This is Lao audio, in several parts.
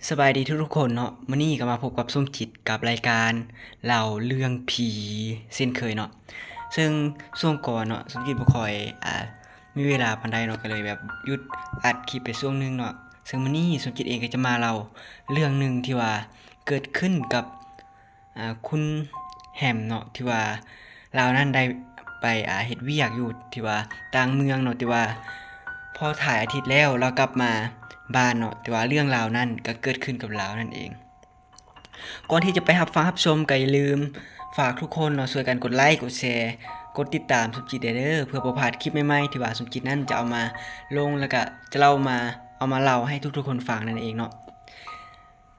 ສະບາຍດີທຸກໆຄົນເນາະ, ມື້ນີ້ກໍມາພົບກັບສົມຈິດກັບລາຍການເລົ່າເລື່ອງຜີເຊັ່ນເຄີຍເນາະ. ເຊິ່ງຊ່ວງກ່ອນເນາະ ສົມຈິດບໍ່ຄ່ອຍ ອາ ມີເວລາປານໃດເນາະ, ກໍເລີຍແບບຢຸດອັດຄລິບໄປຊ່ວງໜຶ່ງເນາະ. ເຊິ່ງມື້ນີ້ສົມຈິດເອງກໍຈະມາເລົ່າເລື່ອງໜຶ່ງທີ່ວ່າເກີດຂຶ້ນກັບ ອາ ຄຸນແຮມເນາະ ທີ່ວ່າລາວນັ້ນໄດ້ໄປ ອາ ເຮັດວຽກຢູ່ທີ່ວ່າຕ່າງເມືອງເນາະ, ທີ່ວ່າພໍທ້າຍອາທິດແລ້ວລາວກັບມາບ້ານເນາະ, ແຕ່ວ່າເລື່ອງລາວນັ້ນກໍເກີດຂຶ້ນກັບລາວນັ້ນເອງ. ກ່ອນທີ່ຈະໄປຮັບຟັງຮັບຊົມ ກໍຢ່າລືມຝາກທຸກຄົນເນາະ ຊ່ວຍກັນກົດໄລ ກົດແຊ ກົດຕິດຕາມສົມຈິດແດ່ເດີ ເພື່ອບໍ່ພາດຄລິບໃໝ່ໆ ທີ່ວ່າສົມຈິດນັ້ນຈະເອົາມາລົງ ແລ້ວກໍຈະເລົ່າມາ ເອົາມາເລົ່າໃຫ້ທຸກໆຄົນຟັງນັ້ນເອງເນາະ.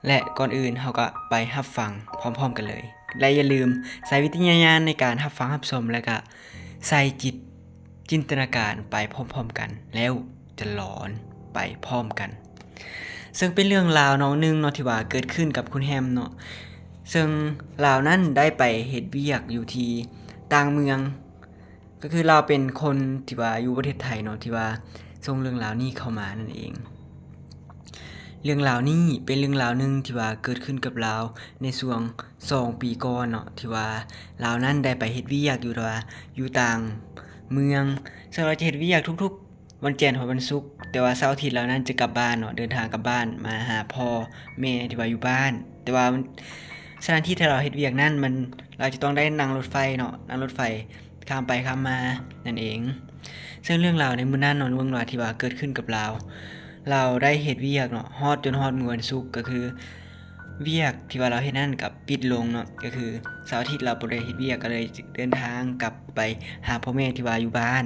ແລະ ກ່ອນອື່ນເຮົາກໍໄປຮັບຟັງພ້ອມໆກັນເລີຍ ແລະ ຢ່າລືມໃຊ້ວິຈາລະນະຍານໃນການຮັບຟັງຮັບຊົມ ແລະ ກະໃສ່ຈິດຈິນຕະນາການໄປພ້ອມໆກັນ ແລ້ວຈະຫຼອນໄປພ້ອມກັນ. ເຊິ່ງເປັນເລື່ອງລາວນ້ອງໜຶ່ງເນາະ ທີ່ວ່າເກີດຂຶ້ນກັບຄຸນແຮມເນາະ, ເຊິ່ງລາວນັ້ນໄດ້ໄປເຮັດວຽກຢູ່ທີ່ຕ່າງເມືອງ ກໍຄືລາວເປັນຄົນທີ່ວ່າຢູ່ປະເທດໄທເນາະ ທີ່ວ່າສົ່ງເລື່ອງລາວນີ້ເຂົ້າມານັ້ນເອງ. ເລື່ອງລາວນີ້ເປັນເລື່ອງລາວໜຶ່ງທີ່ວ່າເກີດຂຶ້ນກັບລາວໃນຊ່ວງສອງປີກ່ອນເນາະ ທີ່ວ່າລາວນັ້ນໄດ້ໄປເຮັດວຽກຢູ່ ວ່າຢູ່ຕ່າງເມືອງ, ເຊິ່ງລາວຈະເຮັດວຽກທຸກໆວັນຈັນຮອດວັນສຸກ, ແຕ່ວ່າເສົາອາທິດລາວນັ້ນຈະກັບບ້ານເນາະ, ເດີນທາງກັບບ້ານມາຫາພໍ່ແມ່ທີ່ວ່າຢູ່ບ້ານ, ແຕ່ວ່າສະຖານທີ່ທີ່ລາວເຮັດວຽກນັ້ນ ມັນ ລາວຈະຕ້ອງໄດ້ນັ່ງລົດໄຟເນາະ, ນັ່ງລົດໄຟ ຂ້າມໄປຂ້າມມານັ້ນເອງ. ເຊິ່ງເລື່ອງລາວໃນມື້ນັ້ນເນາະ ເລື່ອງລາວທີ່ວ່າເກີດຂຶ້ນກັບລາວ, ລາວໄດ້ເຮັດວຽກເນາະ ຮອດ ຈົນຮອດມື້ວັນສຸກ, ກໍຄືວຽກທີ່ວ່າລາວເຮັດນັ້ນກໍປິດລົງເນາະ, ກໍຄືເສົາອາທິດລາວບໍ່ໄດ້ເຮັດວຽກ, ກໍເລີຍເດີນທາງກັບໄປຫາພໍ່ແມ່ທີ່ວ່າຢູ່ບ້ານ.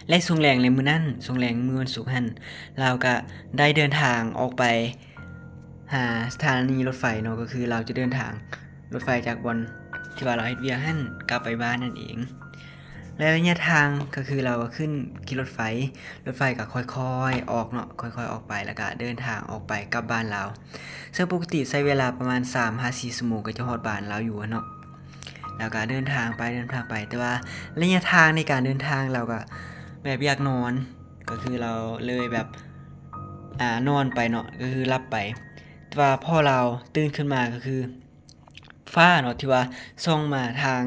ແລະ ຊ່ວງແລງໃນມື້ນັ້ນ ຊ່ວງແລງມື້ວັນສຸກຫັ້ນ ລາວກໍໄດ້ເດີນທາງອອກໄປຫາສະຖານີລົດໄຟເນາະ, ກໍຄືລາວຈະເດີນທາງ ລົດໄຟຈາກບ່ອນທີ່ວ່າລາວເຮັດວຽກຫັ້ນກັບໄປບ້ານນັ້ນເອງ. ແລະ ໄລຍະທາງກໍຄືລາວກໍຂຶ້ນຂີ່ລົດໄຟ, ລົດໄຟກໍຄ່ອຍໆອອກເນາະ, ຄ່ອຍໆອອກໄປ ແລ້ວກໍເດີນທາງອອກໄປກັບບ້ານລາວ. ເຊິ່ງປົກກະຕິໃຊ້ເວລາປະມານສາມຫາສີ່ຊົ່ວໂມງກໍຈະຮອດບ້ານລາວຢູ່ຫັ້ນເນາະ. ແລ້ວກໍເດີນທາງໄປ ເດີນທາງໄປ, ແຕ່ວ່າໄລຍະທາງໃນການເດີນທາງລາວກໍແບບຢາກນອນ, ກໍຄືລາວເລີຍແບບ ອາ ນອນໄປເນາະ, ກໍຄືຫຼັບໄປ. ແຕ່ວ່າພໍລາວຕື່ນຂຶ້ນມາກໍຄື ຟ້າເນາະ ທີ່ວ່າສ່ອງມາທາງ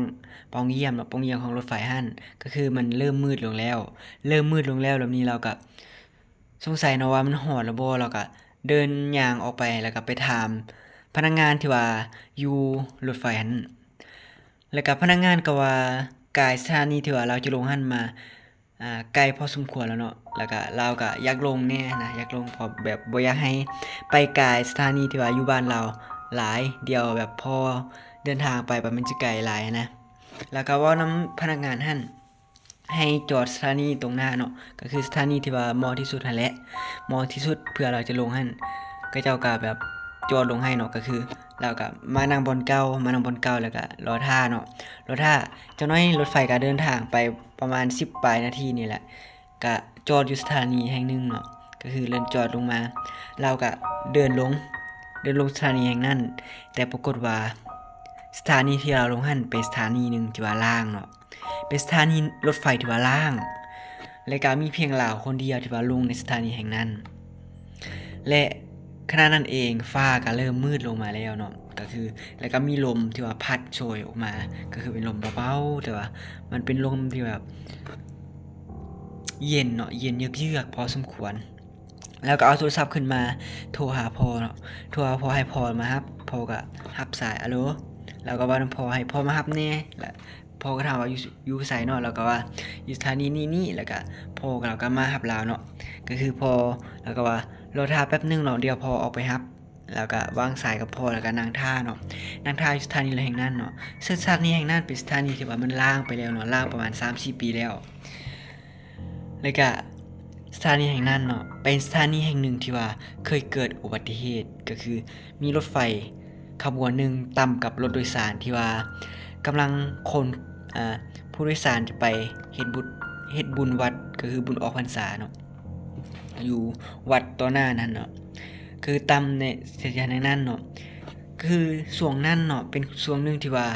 ປ່ອງຢ້ຽມເນາະ, ປ່ອງຢ້ຽມຂອງລົດໄຟຫັ້ນ ກໍຄືມັນເລີ່ມມືດລົງແລ້ວ, ເລີ່ມມືດລົງແລ້ວ. ແລ້ວນີ້ລາວກໍສົງໄສເນາະວ່າມັນຮອດແລ້ວບໍ່, ລາວກໍເດີນຍ່າງອອກໄປ ແລ້ວກໍໄປຖາມພະນັກງານທີ່ວ່າຢູ່ລົດໄຟຫັ້ນ, ແລ້ວກໍພະນັກງານກໍວ່າກາຍສະຖານີທີ່ວ່າລາວຈະລົງຫັ້ນມາ ອ່າ ໄກພໍສົມຄວນແລ້ວເນາະ, ແລ້ວກະລາວກະຢາກລົງແດ່ນະ, ຢາກລົງ ເພາະແບບບໍ່ຢາກໃຫ້ໄປກາຍສະຖານີທີ່ວ່າຢູ່ບ້ານລາວຫຼາຍ, ດຽວແບບພໍເດີນທາງໄປ ແບບມັນຈະໄກຫຼາຍນະ. ແລ້ວກະເວົ້ານຳພະນັກງານຫັ້ນໃຫ້ຈອດສະຖານີຕົງໜ້າເນາະ, ກະຄືສະຖານີທີ່ວ່າເໝາະທີ່ສຸດຫັ້ນແຫຼະ, ເໝາະທີ່ສຸດເພື່ອລາວຈະລົງຫັ້ນ. ເຂົາເຈົ້າກະແບບຈອດລົງໃຫ້ເນາະ, ກະຄືລາວກະມານັ່ງບ່ອນເກົ່າ, ມານັ່ງບ່ອນເກົ່າ ແລ້ວກະລໍຖ້າເນາະ, ລໍຖ້າ. ຈັກໜ້ອຍລົດໄຟກະເດີນທາງໄປປະມານສິບປາຍນາທີນີ້ແຫຼະ, ກະຈອດຢູ່ສະຖານີແຫ່ງໜຶ່ງເນາະ, ກະຄືເລີ່ມຈອດລົງມາ, ລາວກະເດີນລົງ, ເດີນລົງສະຖານີແຫ່ງນັ້ນ, ແຕ່ປາກົດວ່າສະຖານີທີ່ລາວລົງຫັ້ນເປັນສະຖານີໜຶ່ງທີ່ວ່າລ້າງເນາະ, ເປັນສະຖານີລົດໄຟທີ່ວ່າລ້າງ, ແລະກະມີພຽງລາວຄົນດຽວທີ່ວ່າລົງໃນສະຖານີແຫ່ງນັ້ນ. ແລະຂະນະນັ້ນເອງ ຟ້າກະເລີ່ມມືດລົງມາແລ້ວເນາະ, ກະຄື ແລະກະມີລົມທີ່ວ່າພັດໂຊຍອອກມາ, ກະຄືເປັນລົມເບົາໆ ແຕ່ວ່າມັນເປັນລົມທີ່ແບບເຢັນເນາະ, ເຢັນເຍືອກໆພໍສົມຄວນ. ແລ້ວກະເອົາໂທລະສັບຂຶ້ນມາໂທຫາພໍ່ເນາະ, ໂທຫາພໍ່ໃຫ້ພໍ່ມາຮັບ, ພໍ່ກະຮັບສາຍ ອາໂລ, ແລ້ວກະເວົ້ານຳພໍ່ໃຫ້ພໍ່ມາຮັບແດ່, ແລະ ພໍ່ກໍຖາມວ່າຢູ່ ຢູ່ໃສເນາະ, ລາວກໍວ່າຢູ່ສະຖານີນີ້ໆ, ແລ້ວກໍພໍ່ລາວກໍມາຮັບລາວເນາະ, ກໍຄືພໍ່ລາວກໍວ່າລໍຖ້າແປັບໜຶ່ງເນາະ, ດຽວພໍ່ອອກໄປຮັບ. ລາວກໍວາງສາຍກັບພໍ່ ແລ້ວກໍນັ່ງຖ້າເນາະ, ນັ່ງຖ້າຢູ່ສະຖານີແຫ່ງນັ້ນເນາະ, ເຊິ່ງສະຖານີແຫ່ງນັ້ນເປັນສະຖານີທີ່ວ່າມັນລ້າງໄປແລ້ວເນາະ, ລ້າງປະມານສາມສີ່ປີແລ້ວ. ແລ້ວກະສະຖານີແຫ່ງນັ້ນເນາະ ເປັນສະຖານີແຫ່ງໜຶ່ງທີ່ວ່າເຄີຍເກີດອຸບັດຕິເຫດ, ກໍຄືມີລົດໄຟຂະບວນໜຶ່ງຕຳກັບລົດໂດຍສານທີ່ວ່າກຳລັງຂົນ ອາ ຜູ້ໂດຍສານຈະໄປເຮັດບຸນ ເຮັດບຸນວັດ ກໍຄືບຸນອອກພັນສາເນາະ ຢູ່ວັດຕໍ່ໜ້ານັ້ນເນາະ, ຄືຕຳໃນສະຖານທີ່ແຫ່ງນັ້ນເນາະ. ຄືຊ່ວງນັ້ນເນາະ ເປັນຊ່ວງໜຶ່ງທີ່ວ່າ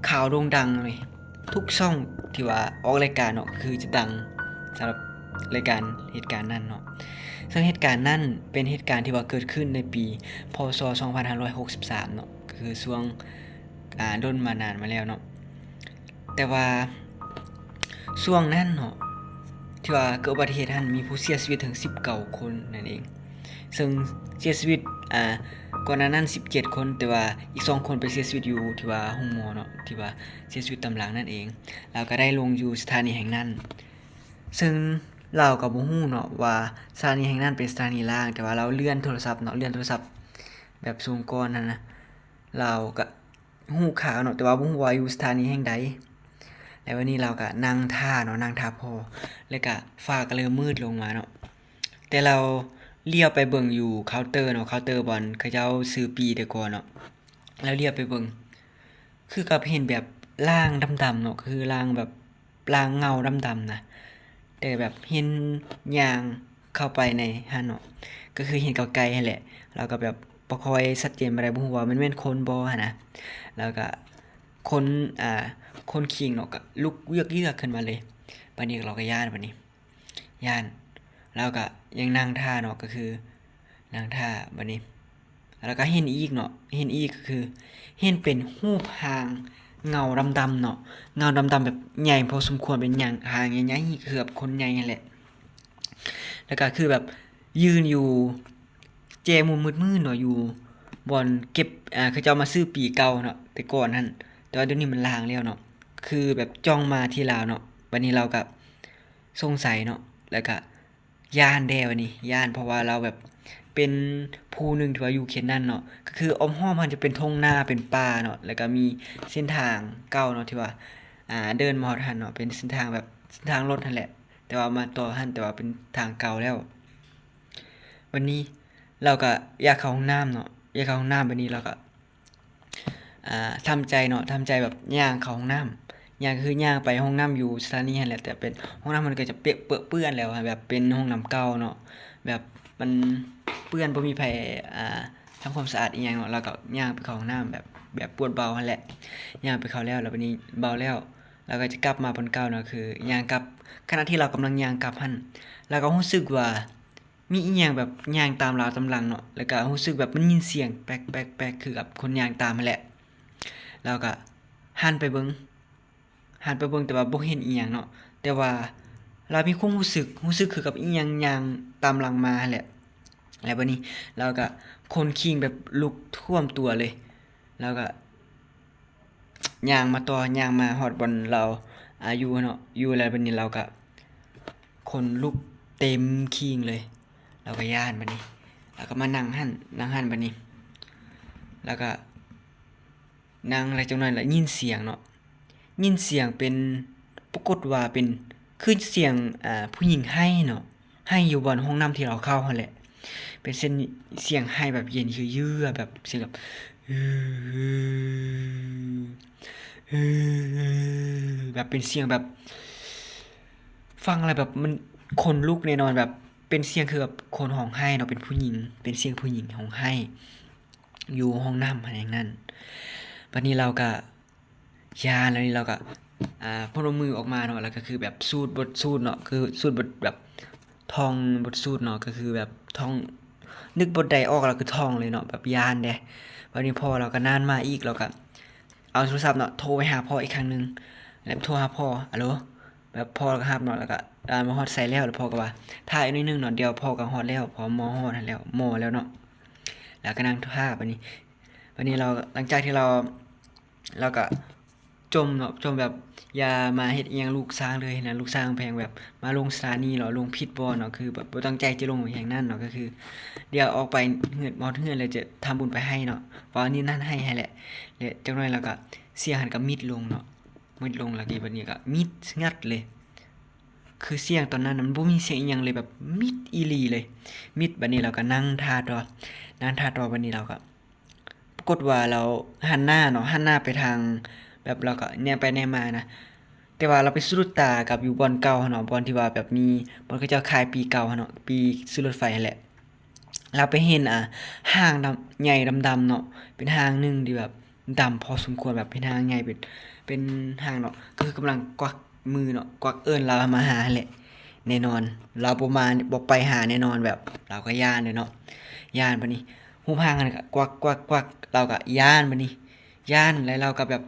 ຂ່າວໂດ່ງດັງເລີຍ, ທຸກຊ່ອງທີ່ວ່າອອກລາຍການເນາະ ຄືຈະດັງສຳລັບລາຍການເຫດການນັ້ນເນາະ. ເຊິ່ງເຫດການນັ້ນເປັນເຫດການທີ່ວ່າເກີດຂຶ້ນໃນປີ ພ.ສ. ສອງພັນຫ້າຮ້ອຍຫົກສິບສາມເນາະ ກໍຄືຊ່ວງ ອ່າ ດົນມານານມາແລ້ວເນາະ. ແຕ່ວ່າຊ່ວງນັ້ນເນາະ ທີ່ວ່າເກີດອຸບັດຕິເຫດຫັ້ນ ມີຜູ້ເສຍຊີວິດເຖິງສິບເກົ້າຄົນນັ້ນເອງ. ເຊິ່ງເສຍຊີວິດ ອ່າ ກ່ອນໜ້ານັ້ນສິບເຈັດຄົນ, ແຕ່ວ່າອີກສອງຄົນໄປເສຍຊີວິດຢູ່ທີ່ວ່າໂຮງໝໍເນາະ ທີ່ວ່າເສຍຊີວິດຕາມຫຼັງນັ້ນເອງ. ລາວກໍໄດ້ລົງຢູ່ສະຖານີແຫ່ງນັ້ນ ເຊິ່ງລາວກໍບໍ່ຮູ້ເນາະວ່າສະຖານີແຫ່ງນັ້ນເປັນສະຖານີລ້າງ, ແຕ່ວ່າລາວເລື່ອນໂທລະສັບເນາະ ເລື່ອນໂທລະສັບແບບຊຸມກ່ອນຫັ້ນນະ ລາວກໍຮູ້ຂ່າວເນາະ ແຕ່ວ່າບໍ່ຮູ້ວ່າຢູ່ສະຖານີແຫ່ງໃດ. ແລ້ວວັນນີ້ລາວກໍນັ່ງຖ້າເນາະ ນັ່ງຖ້າພໍ ແລ້ວກໍຟ້າກໍເລີ່ມມືດລົງມາເນາະ. ແຕ່ລາວຫຼຽວໄປເບິ່ງຢູ່ເຄົາເຕີເນາະ ເຄົາເຕີບ່ອນເຂົາເຈົ້າຊື້ປີ້ແຕ່ກ່ອນເນາະ ລາວຫຼຽວໄປເບິ່ງ ຄືກັບເຫັນແບບລ່າງດຳໆເນາະ ກໍຄືລ່າງແບບລ່າງເງົາດຳໆນະ ແຕ່ແບບເຫັນຍ່າງເຂົ້າໄປໃນຫັ້ນເນາະ ກໍຄືເຫັນໄກໆຫັ້ນແຫຼະ. ລາວກໍແບບບໍ່ຄ່ອຍຊັດເຈນປານໃດ ບໍ່ຮູ້ວ່າມັນແມ່ນຄົນບໍ່ຫັ້ນນະ. ແລ້ວກໍຄົນ ອ່າ ຄົນຄີງເນາະ ກໍລຸກເຍືອກໆຂຶ້ນມາເລີຍ. ບາດນີ້ລາວກໍຢ້ານ ບາດນີ້ ຢ້ານ ລາວກະຍັງນັ່ງຖ້າເນາະ ກໍຄືນັ່ງຖ້າ. ບາດນີ້ລາວກະເຫັນອີກເນາະ ເຫັນອີກ ກໍຄືເຫັນເປັນຮູບຮ່າງເງົາດຳໆເນາະ ເງົາດຳໆແບບໃຫຍ່ພໍສົມຄວນ ເປັນຫຍັງ ຮ່າງໃຫຍ່ໆ ເກືອບຄົນໃຫຍ່ຫັ້ນແຫຼະ. ແລ້ວກະຄືແບບຢືນຢູ່ແຈມຸມມືດໆເນາະ ຢູ່ບ່ອນເກັບ ອ່າ ເຂົາເຈົ້າມາຊື້ປີ້ເກົ່າເນາະ ແຕ່ກ່ອນຫັ້ນ ແຕ່ວ່າດຽວນີ້ມັນລ້າງແລ້ວເນາະ ຄືແບບຈ້ອງມາທີ່ລາວເນາະ. ບາດນີ້ລາວກະ ສົງໄສເນາະ ແລ້ວກະຢ້ານແດ່ບາດນີ້ ຢ້ານ ເພາະວ່າລາວແບບເປັນຜູ້ໜຶ່ງທີ່ວ່າຢູ່ເຂດນັ້ນເນາະ ກໍຄືອ້ອມຮອບຫັ້ນຈະເປັນທົ່ງນາ ເປັນປ່າເນາະ ແລ້ວກະມີເສັ້ນທາງເກົ່າເນາະ ທີ່ວ່າ ອ່າ ເດີນມາຮອດຫັ້ນເນາະ ເປັນເສັ້ນທາງແບບເສັ້ນທາງລົດຫັ້ນແຫຼະ ແຕ່ວ່າມາຕໍ່ຫັ້ນ ແຕ່ວ່າເປັນທາງເກົ່າແລ້ວ. ບາດນີ້ລາວກະຢາກເຂົ້າຫ້ອງນ້ຳເນາະ ຢາກເຂົ້າຫ້ອງນ້ຳ ບາດນີ້ລາວກະ ອ່າ ທຳໃຈເນາະ ທຳໃຈແບບຍ່າງເຂົ້າຫ້ອງນ້ຳ ຍ່າງ ກໍຄືຍ່າງໄປຫ້ອງນ້ຳຢູ່ສະຖານີຫັ້ນແຫຼະ ແຕ່ເປັນຫ້ອງນ້ຳມັນກໍຈະເປະເປື້ອນແລ້ວ ແບບເປັນຫ້ອງນ້ຳເກົ່າເນາະ ແບບມັນເປື້ອນ ບໍ່ມີໃຜ ອ່າ ທຳຄວາມສະອາດອີ່ຫຍັງເນາະ. ລາວກໍຍ່າງໄປເຂົ້າຫ້ອງນ້ຳແບບ ແບບປວດເບົາຫັ້ນແຫຼະ ຍ່າງໄປເຂົ້າແລ້ວ ແລ້ວບາດນີ້ເບົາແລ້ວ ລາວກໍຈະກັບມາບ່ອນເກົ່າເນາະ ຄືຍ່າງກັບ. ຂະນະທີ່ລາວກຳລັງຍ່າງກັບຫັ້ນ ລາວກໍຮູ້ສຶກວ່າ ມີອີ່ຫຍັງແບບຍ່າງຕາມລາວຕາມຫຼັງເນາະ ແລ້ວກະຮູ້ສຶກແບບມັນຍິນສຽງແປັກໆໆ ຄືກັບຄົນຍ່າງຕາມຫັ້ນແຫຼະ. ລາວກະຫັນໄປເບິ່ງ ຫັນໄປເບິ່ງ ແຕ່ວ່າບໍ່ເຫັນອີ່ຫຍັງເນາະ ແຕ່ວ່າລາວມີຄວາມຮູ້ສຶກ ຮູ້ສຶກຄືກັບອີ່ຫຍັງຍ່າງຕາມຫຼັງມາຫັ້ນແຫຼະ. ແລ້ວບາດນີ້ລາວກະຂົນຄີງແບບລຸກຖ້ວມຕົວເລີຍ ລາວກະ ຍ່າງມາຕໍ່ ຍ່າງມາຮອດບ່ອນລາວ ອ່າ ຢູ່ເນາະ ຢູ່ແລ້ວບາດນີ້ລາວກະຂົນລຸກເຕັມຄີງເລີຍ ລາວກະຢ້ານບາດນີ້ ລາວກະມານັ່ງຫັ້ນ ນັ່ງຫັ້ນບາດນີ້ ລາວກະນັ່ງໄດ້ຈັກໜ້ອຍລະຍິນສຽງເນາະ ຍິນສຽງເປັນ ປາກົດວ່າເປັນຄືສຽງ ອ່າ ຜູ້ຍິງໄຫ້ເນາະ ໄຫ້ຢູ່ບ່ອນຫ້ອງນ້ຳທີ່ລາວເຂົ້າຫັ້ນແຫຼະ ເປັນເຊັ່ນສຽງໄຫ້ແບບເຢັນເຍືອໆ ແບບສຽງແບບ ແບບເປັນສຽງແບບ ຟັງແລ້ວແບບມັນຂົນລຸກແນ່ນອນ ແບບເປັນສຽງຄືແບບຄົນຮ້ອງໄຫ້ເນາະ ເປັນຜູ້ຍິງ ເປັນສຽງຜູ້ຍິງຮ້ອງໄຫ້ຢູ່ຫ້ອງນ້ຳຫັ້ນແຫ່ງນັ້ນ. ບາດນີ້ລາວກະ ຢ້ານແລ້ວນີ້ລາວກະ ອ່າ ພົນມມືອອກມາເນາະ ແລ້ວກໍຄືແບບສູດບົດສູດເນາະ ຄືສູດບົດແບບທ່ອງບົດສູດເນາະ ກໍຄືແບບທ່ອງ ນຶກບົດໃດອອກແລ້ວຄືທ່ອງເລີຍເນາະ ແບບຢ້ານເດ້. ບາດນີ້ພໍ່ລາວກໍນານມາອີກ ລາວກໍເອົາໂທລະສັບເນາະ ໂທໄປຫາພໍ່ອີກຄັ້ງໜຶ່ງ ແລ້ວໂທຫາພໍ່ ອາໂຫຼ ແບບພໍ່ລາວກໍຮັບເນາະ ແລ້ວກໍ ອ່າ ມາຮອດໃສແລ້ວ ແລ້ວພໍ່ກໍວ່າ ຖ້າອີກໜ້ອຍໜຶ່ງເນາະ ດຽວພໍ່ກໍຮອດແລ້ວ ເພາະໝໍຮອດຫັ້ນແລ້ວ ໝໍແລ້ວເນາະ ແລ້ວກໍນັ່ງຖ້າ. ບາດນີ້ ບາດນີ້ລາວ ຫຼັງຈາກທີ່ລາວ ລາວກະຈົ່ມເນາະ ຈົ່ມແບບ ຢ່າມາເຮັດອີ່ຫຍັງລູກຊ້າງເລີຍນະ ລູກຊ້າງແພງ ແບບມາລົງສະຖານີເນາະ ລົງຜິດບ່ອນເນາະ ຄືແບບບໍ່ຕັ້ງໃຈຈະລົງແບບຫຍັງນັ້ນເນາະ ກໍຄືດຽວອອກໄປເຮືອນ ຮອດເຮືອນແລ້ວຈະທຳບຸນໄປໃຫ້ເນາະ ເວົ້ານີ້ນັ້ນໃຫ້ຫັ້ນແຫຼະ. ແລະຈັກໜ້ອຍລາວກະ ສຽງຫັ້ນກະມິດລົງເນາະ ມິດລົງ ແລ້ວກະບາດນີ້ກະມິດສະຫງັດເລີຍ ຄືສຽງຕອນນັ້ນມັນບໍ່ມີສຽງອີ່ຫຍັງເລີຍ ແບບມິດອີ່ຫຼີເລີຍ ມິດ. ບາດນີ້ລາວກະນັ່ງຖ້າຕໍ່ ນັ່ງຖ້າຕໍ່ ບາດນີ້ລາວກະ ປາກົດວ່າລາວຫັນໜ້າເນາະ ຫັນໜ້າໄປທາງ ແບບລາວກໍແນມໄປແນມມານະ ແຕ່ວ່າລາວໄປສະດຸດຕາກັບຢູ່ບ່ອນເກົ່າຫັ້ນເນາະ ບ່ອນທີ່ວ່າແບບມີ ບ່ອນເຂົາເຈົ້າຂາຍປີ້ເກົ່າຫັ້ນເນາະ ປີ້ຊື້ລົດໄຟຫັ້ນແຫຼະ. ລາວໄປເຫັນ ອ່າ ຮ່າງດຳ ໃຫຍ່ດຳໆເນາະ ເປັນຮ່າງໜຶ່ງທີ່ແບບດຳພໍສົມຄວນ ແບບເປັນຮ່າງໃຫຍ່ ເປັນ ເປັນຮ່າງເນາະ ກໍຄືກຳລັງກວັກມືເນາະ ກວັກເອີ້ນລາວມາຫາຫັ້ນແຫຼະ. ແນ່ນອນ ລາວບໍ່ມາ ບໍ່ໄປຫາແນ່ນອນ ແບບລາວກໍຢ້ານແຫຼະເນາະ ຢ້ານ. ບາດນີ້ຮູບຮ່າງຫັ້ນກໍກວັກໆໆ ລາວກໍຢ້ານ ບາດນີ້ຢ້ານ ແລ້ວລາວກໍແບບ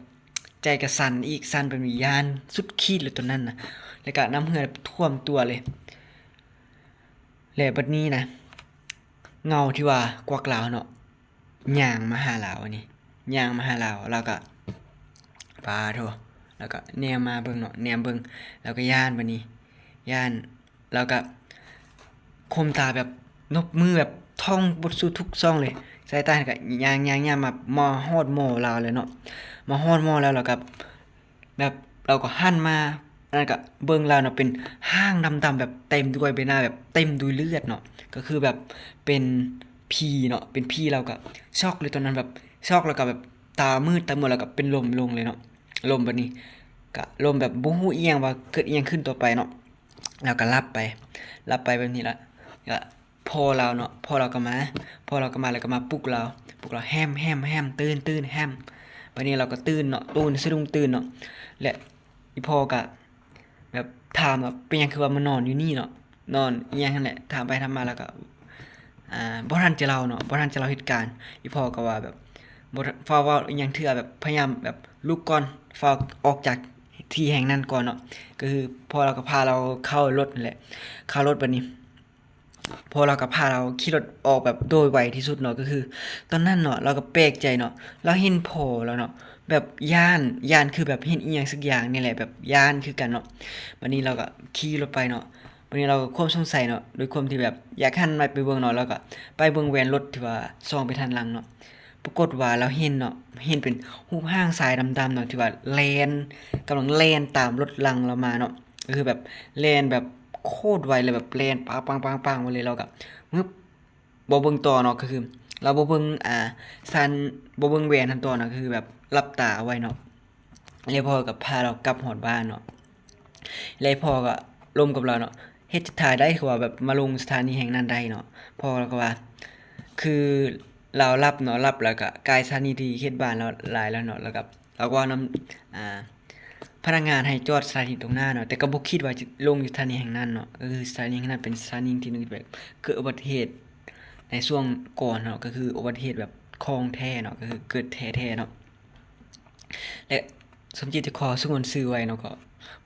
ໃຈກໍສັ່ນອີກ ສັ່ນແບບນີ້ ຢ້ານສຸດຂີດເລີຍຕອນນັ້ນນະ ແລ້ວກໍນ້ຳເຫື່ອແບບຖ້ວມຕົວເລີຍ. ແລະ ບັດນີ້ນະ ເງົາທີ່ວ່າກວັກລາວເນາະ ຍ່າງມາຫາລາວ ອັນນີ້ຍ່າງມາຫາລາວ ລາວກະ ປາໂທ້ ລາວກະແນມມາເບິ່ງເນາະ ແນມເບິ່ງ ລາວກະຢ້ານ ບາດນີ້ຢ້ານ ລາວກະຂົ່ມຕາແບບນົບມືແບບທ່ອງເບິດສູ່ທຸກຊ່ອງເລີຍ ສາຍຕາກະຍ່າງໆໆ ມາ ມາຮອດໝໍລາວແລ້ວເນາະ ມາຮອດໝໍແລ້ວ ລາວກະ ແບບລາວກໍຫັນມາ ອັນນັ້ນກໍເບິ່ງລາວເນາະ ເປັນຮ່າງດຳໆ ແບບເຕັມດ້ວຍໃບໜ້າ ແບບເຕັມດ້ວຍເລືອດເນາະ ກໍຄືແບບເປັນຜີເນາະ ເປັນຜີ ລາວກໍຊັອກເລີຍຕອນນັ້ນ ແບບຊັອກ ແລ້ວກໍແບບຕາມືດຕາມົວ ແລ້ວກໍເປັນລົມລົງເລີຍເນາະ ລົມ ບາດນີ້ກໍລົມແບບບໍ່ຮູ້ອີ່ຫຍັງວ່າເກີດອີ່ຫຍັງຂຶ້ນຕໍ່ໄປເນາະ ລາວກໍຫຼັບໄປ ຫຼັບໄປແບບນີ້ລະ ກໍ ພໍ່ລາວເນາະ ພໍ່ລາວກໍມາ ພໍ່ລາວກໍມາ ແລ້ວກໍມາປຸກລາວ ປຸກລາວ ແຮມ ແຮມ ແຮມ ຕື່ນ ຕື່ນ ແຮມ ບາດນີ້ລາວກໍຕື່ນເນາະ ຕື່ນ ສະດຸ້ງຕື່ນເນາະ ແລະ ອີ່ພໍ່ກໍແບບຖາມວ່າ ເປັນຫຍັງຄືວ່າມານອນຢູ່ນີ້ເນາະ ນອນອີ່ຫຍັງຫັ້ນແຫຼະ ຖາມໄປຖາມມາ ແລ້ວກໍ ອ່າ ບໍ່ທັນຈະເລົ່າເນາະ ບໍ່ທັນຈະເລົ່າເຫດການ ອີ່ພໍ່ກໍວ່າແບບ ບໍ່ຟ້າວເວົ້າອີ່ຫຍັງເທື່ອ ແບບພະຍາຍາມແບບລຸກກ່ອນ ຟ້າວອອກຈາກທີ່ແຫ່ງນັ້ນກ່ອນເນາະ ກໍຄືພໍ່ລາວກໍພາລາວເຂົ້າລົດຫັ້ນແຫຼະ ເຂົ້າລົດ ບາດນີ້ ພໍ່ລາວກໍພາລາວຂີ່ລົດອອກແບບໂດຍໄວທີ່ສຸດເນາະ ກໍຄືຕອນນັ້ນເນາະ ລາວກໍແປກໃຈເນາະ ລາວເຫັນພໍ່ລາວເນາະ ແບບຢ້ານ ຢ້ານຄືແບບເຫັນອີ່ຫຍັງສັກຢ່າງນີ້ແຫຼະ ແບບຢ້ານຄືກັນເນາະ ບາດນີ້ລາວກໍຂີ່ລົດໄປເນາະ ບາດນີ້ລາວກໍຄວາມສົງໄສເນາະ ດ້ວຍຄວາມທີ່ແບບຢາກຫັນໄປເບິ່ງເນາະ ລາວກໍໄປເບິ່ງແວ່ນລົດທີ່ວ່າສ່ອງໄປທາງຫຼັງເນາະ ປາກົດວ່າລາວເຫັນເນາະ ເຫັນເປັນຮູບຮ່າງຊາຍດຳໆເນາະ ທີ່ວ່າແລ່ນ ກຳລັງແລ່ນຕາມລົດຫຼັງລາວມາເນາະ ກໍຄືແບບແລ່ນແບບໂຄດໄວເລີຍ ແບບແລ່ນປາງໆໆໆມາເລີຍ ລາວກໍ ວຶບ ບໍ່ເບິ່ງຕໍ່ເນາະ ກໍຄືລາວບໍ່ເບິ່ງ ອ່າ ສັນ ບໍ່ເບິ່ງແວ່ນຫັ້ນຕໍ່ເນາະ ກໍຄືແບບຫຼັບຕາເອົາໄວ້ເນາະ ແລ້ວພໍ່ກໍພາລາວກັບຮອດບ້ານເນາະ ແລ້ວພໍ່ກໍລົມກັບລາວເນາະ ເຮັດຈັ່ງໃດຄືວ່າແບບມາລົງສະຖານີແຫ່ງນັ້ນໄດ້ເນາະ ພໍ່ລາວກໍວ່າ ຄືລາວຫຼັບເນາະ ຫຼັບແລ້ວກໍກາຍສະຖານີທີ່ເຂດບ້ານລາວຫຼາຍແລ້ວເນາະ ແລ້ວກໍລາວກໍເວົ້ານຳ ອ່າ ພະນັກງານໃຫ້ຈອດສະຖານີຕົງໜ້າເນາະ ແຕ່ກໍບໍ່ຄິດວ່າຈະລົງຢູ່ສະຖານີແຫ່ງນັ້ນເນາະ ກໍຄືສະຖານີແຫ່ງນັ້ນເປັນສະຖານີທີ່ໜຶ່ງທີ່ແບບເກີດອຸບັດຕິເຫດໃນຊ່ວງກ່ອນເນາະ ກໍຄືອຸບັດຕິເຫດແບບຂອງແທ້ເນາະ ກໍຄືເກີດແທ້ໆເນາະ ແລະ ສົມຈິດຈະຂໍສະຫງວນຊື່ໄວ້ເນາະ ກໍ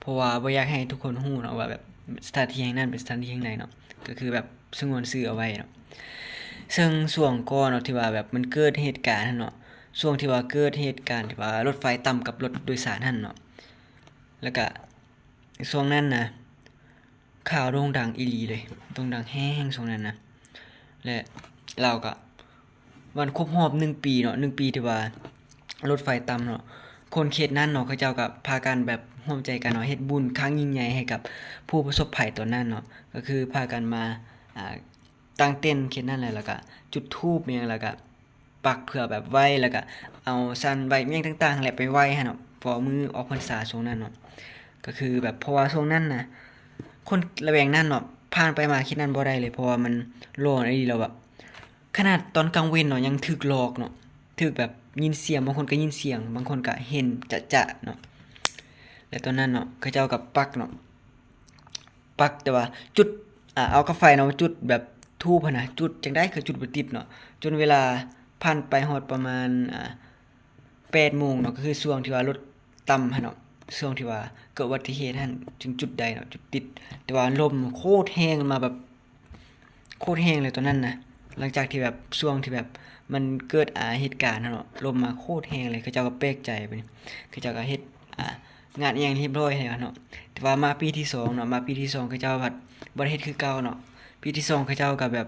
ເພາະວ່າບໍ່ຢາກໃຫ້ທຸກຄົນຮູ້ເນາະວ່າແບບສະຖານທີ່ແຫ່ງນັ້ນເປັນສະຖານທີ່ແຫ່ງໃດເນາະ ກໍຄືແບບສະຫງວນຊື່ເອົາໄວ້ເນາະ ເຊິ່ງຊ່ວງກ່ອນເນາະ ທີ່ວ່າແບບມັນເກີດເຫດການຫັ້ນເນາະ ຊ່ວງທີ່ວ່າເກີດເຫດການທີ່ວ່າລົດໄຟຕຳກັບລົດໂດຍສານຫັ້ນເນາະ ແລ້ວກະຊ່ວງນັ້ນນະ ຂ່າວໂດ່ງດັງອີ່ຫຼີເລີຍ ໂດ່ງດັງແຮງຊ່ວງນັ້ນນະ ແລະ ລາວກະວັນຄົບຮອບໜຶ່ງປີເນາະ ໜຶ່ງປີທີ່ວ່າລົດໄຟຕຳເນາະ ຄົນເຂດນັ້ນເນາະ ເຂົາເຈົ້າກະພາກັນແບບຮ່ວມໃຈກັນເນາະ ເຮັດບຸນຄັ້ງຍິ່ງໃຫຍ່ໃຫ້ກັບຜູ້ປະສົບໄພຕອນນັ້ນເນາະ ກໍຄືພາກັນມາ ອ່າ ຕັ້ງເຕັນເຂດນັ້ນແຫຼະ ແລ້ວກະຈຸດທູບອີ່ຫຍັງ ແລ້ວກະປັກເພື່ອແບບໄຫວ້ ແລ້ວກະເອົາສັນໄຫວ້ອີ່ຫຍັງຕ່າງໆຫັ້ນແຫຼະໄປໄຫວ້ຫັ້ນເນາະ ເພາະມື້ອອກພັນສາຊ່ວງນັ້ນເນາະ ກໍຄືແບບ ເພາະວ່າຊ່ວງນັ້ນນະ ຄົນລະແວງນັ້ນເນາະ ຜ່ານໄປມາເຂດນັ້ນບໍ່ໄດ້ເລີຍ ເພາະວ່າມັນຫຼອນອີ່ຫຼີແລ້ວ ແບບຂະໜາດຕອນກາງເວັນເນາະ ຍັງຖືກຫຼອກເນາະ ຖືກແບບຍິນສຽງ ບາງຄົນກໍຍິນສຽງ ບາງຄົນກໍເຫັນຈະໆເນາະ ແລະ ຕອນນັ້ນເນາະ ເຂົາເຈົ້າກໍປັກເນາະ ປັກ ແຕ່ວ່າຈຸດ ອ່າ ເອົາກາໄຟເນາະ ມາຈຸດແບບທູບຫັ້ນນະ ຈຸດຈັ່ງໃດກໍຈຸດບໍ່ຕິດເນາະ ຈົນເວລາຜ່ານໄປຮອດປະມານ ອ່າ ແປດໂມງເນາະ ກໍຄືຊ່ວງທີ່ວ່າລົດຕຳຫັ້ນເນາະ ຊ່ວງທີ່ວ່າເກີດອຸບັດຕິເຫດຫັ້ນ ຈຶ່ງຈຸດໄດ້ເນາະ ຈຸດຕິດ ແຕ່ວ່າລົມໂຄດແຮງ ມາແບບ ໂຄດແຮງເລີຍຕອນນັ້ນນະ ຫຼັງຈາກທີ່ແບບ ຊ່ວງທີ່ແບບມັນເກີດ ອ່າ ເຫດການຫັ້ນເນາະ ລົມມາໂຄດແຮງເລີຍ ເຂົາເຈົ້າກໍແປກໃຈ ບາດນີ້ເຂົາເຈົ້າກໍເຮັດ ອ່າ ງານອີ່ຫຍັງຮຽບຮ້ອຍແລ້ວເນາະ ແຕ່ວ່າມາປີທີສອງເນາະ ມາປີທີສອງ ເຂົາເຈົ້າພັດບໍ່ໄດ້ເຮັດຄືເກົ່າເນາະ ປີທີສອງ ເຂົາເຈົ້າກໍແບບ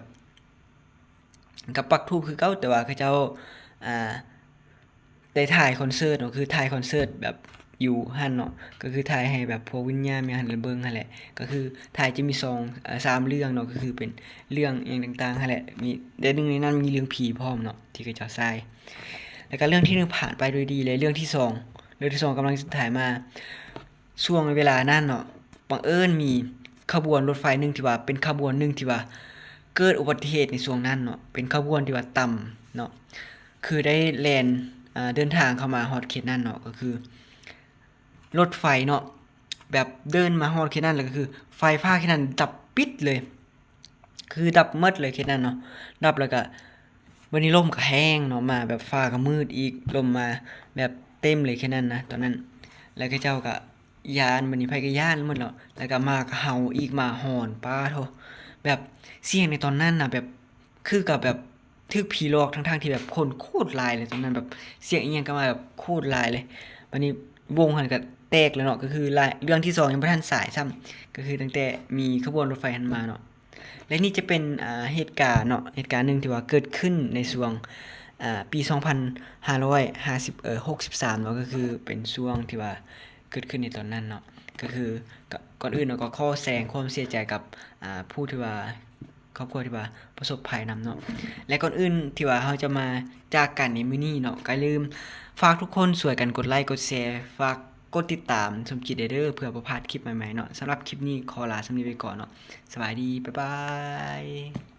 ກໍປັກທູບຄືເກົ່າ ແຕ່ວ່າເຂົາເຈົ້າ ອ່າ ໄດ້ຖ່າຍຄອນເສີດເນາະ ຄືຖ່າຍຄອນເສີດແບບຢູ່ຫັ້ນເນາະ ກໍຄືຖ່າຍໃຫ້ແບບພວກວິນຍາມຫຍັງຫັ້ນລະເບິ່ງຫັ້ນແຫຼະ ກໍຄືຖ່າຍຈະມີສອງ ເອີ ສາມເລື່ອງເນາະ ກໍຄືເປັນເລື່ອງຫຍັງຕ່າງໆຫັ້ນແຫຼະ ມີ ແລະ ໜຶ່ງໃນນັ້ນມີເລື່ອງຜີພ້ອມເນາະ ທີ່ເຂົາເຈົ້າສາຍ ແລ້ວກໍເລື່ອງທີໜຶ່ງຜ່ານໄປໂດຍດີ ແລະ ເລື່ອງທີສອງ ເລື່ອງທີສອງກຳລັງຈະຖ່າຍມາ ຊ່ວງເວລານັ້ນເນາະ ບັງເອີນມີຂະບວນລົດໄຟໜຶ່ງທີ່ວ່າເປັນຂະບວນໜຶ່ງທີ່ວ່າເກີດອຸບັດຕິເຫດໃນຊ່ວງນັ້ນເນາະ ເປັນຂະບວນທີ່ວ່າຕ່ຳເນາະ ຄືໄດ້ແລ່ນ ເດີນທາງເຂົ້າມາຮອດເຂດນັ້ນເນາະ ກໍຄືລົດໄຟເນາະ ແບບເດີນມາຮອດເຂດນັ້ນ ແລ້ວກໍຄືໄຟຟ້າເຂດນັ້ນດັບປິດເລີຍ ຄືດັບໝົດເລີຍເຂດນັ້ນເນາະ ດັບແລ້ວກໍ ບັດນີ້ລົມກໍແຮງເນາະ ມາແບບຟ້າກໍມືດອີກ ລົມມາແບບເຕັມເລີຍເຂດນັ້ນນະ ຕອນນັ້ນ ແລ້ວເຂົາເຈົ້າກໍຢ້ານ ບັດນີ້ໃຜກໍຢ້ານໝົດເນາະ ແລ້ວກໍໝາກໍເຫົ່າອີກ ໝາຫອນ ປາໂທ້ ແບບສຽງໃນຕອນນັ້ນນະ ແບບຄືກັບແບບຖືກຜີຫຼອກ ທັງໆທີ່ແບບຄົນໂຄດຫຼາຍເລີຍຕອນນັ້ນ ແບບສຽງອີ່ຫຍັງກໍມາແບບໂຄດຫຼາຍເລີຍ ບັດນີ້ວົງຫັ້ນກໍແຕກແລ້ວເນາະ ກໍຄືລາຍ ເລື່ອງທີສອງຍັງບໍ່ທັນສາຍຊ້ຳ ກໍຄືຕັ້ງແຕ່ມີຂະບວນລົດໄຟຫັ້ນມາເນາະ. ແລະນີ້ຈະເປັນ ອ່າ ເຫດການເນາະ ເຫດການໜຶ່ງທີ່ວ່າເກີດຂຶ້ນໃນຊ່ວງ ອ່າ ປີສອງພັນຫ້າຮ້ອຍຫ້າສິບ ເອີ ຫົກສິບສາມເນາະ ກໍຄືເປັນຊ່ວງທີ່ວ່າເກີດຂຶ້ນໃນຕອນນັ້ນເນາະ ກໍຄື ກໍ ກ່ອນອື່ນເນາະ ກໍຂໍສະແດງຄວາມເສຍໃຈກັບ ອ່າ ຜູ້ທີ່ວ່າ ຄອບຄົວທີ່ວ່າປະສົບໄພນຳເນາະ ແລະກ່ອນອື່ນທີ່ວ່າເຮົາຈະມາຈາກກັນໃນມື້ນີ້ເນາະ ກໍຢ່າລືມຝາກທຸກຄົນຊ່ວຍກັນກົດໄລ ກົດແຊ ຝາກກົດຕິດຕາມສົມຈິດໄດ້ເດີ ເພື່ອບໍ່ພາດຄລິບໃໝ່ໆເນາະ ສຳລັບຄລິບນີ້ຂໍລາສ່ຳນີ້ໄປກ່ອນເນາະ ສະບາຍດີ ບາຍບາຍ.